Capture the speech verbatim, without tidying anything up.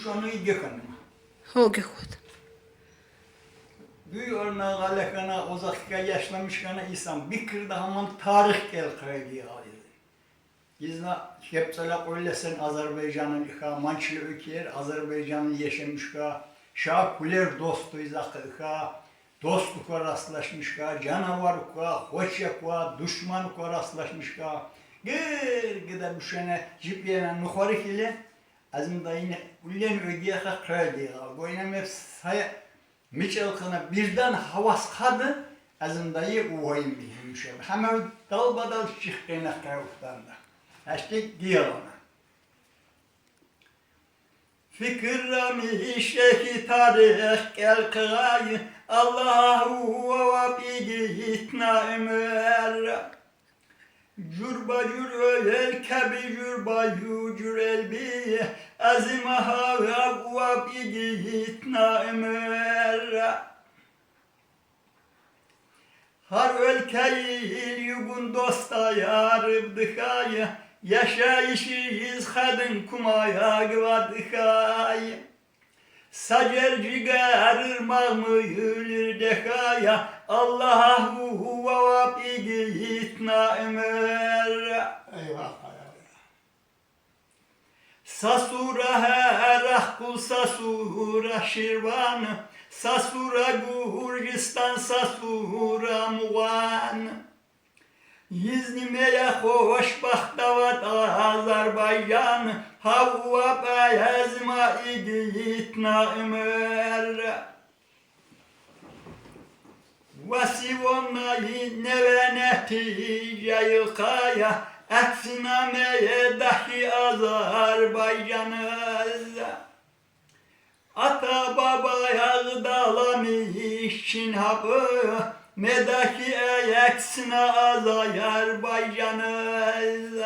Şunu yıkın. Hoge hod. Büyü örneği galekana, uzakka yaşlamış kana insan bir kırda hamam tarih gel kaydı ya. Yizna hepsala öylesen Azerbaycan'ın iha, mançlı ülkeler Azerbaycan'ın yaşamış ka, şah kuler dostu izakı iha, dostuka rastlaşmış ka, canavar ka, hoşça ka, düşman ka rastlaşmış ka. Gır gıda düşene, cipyene, nuharı hile, azım da yine ullen ögeye ka kaydı ya. Goynem hep saya, miçel kana birden havas kadı, azım da ye uğayım bir yumuşak. Hemen dalbadal çıkkına kayıktan da. Eşte giyalana. Fikirrami şehi tarih gel kıray, Allahu ve bigi itna ömer. Cürba cür öl kebi, cürba yu cür elbi, azima ha ve bigi itna ömer. Har ülkeyi yugun dosta yarıbdıkay, yaşayışıyız kadın kumaya gıvadıkay. Sacer ciger ırmağımı yülür dekaya, Allahu ve bigi itna ömer. Eyvah. Sasura Herakul, Sasura Şirvan, Sasura Gürcistan, Sasura Muğan. Yiznime ya hoşbaht davat Azerbaycan, havva beyazma igitna ömer. Vasivonayı neve netice yılkaya, etsinameye dahi Azerbaycanız. Ata baba yağdalamışın hapı, medahi eyeksine Azerbaycanız.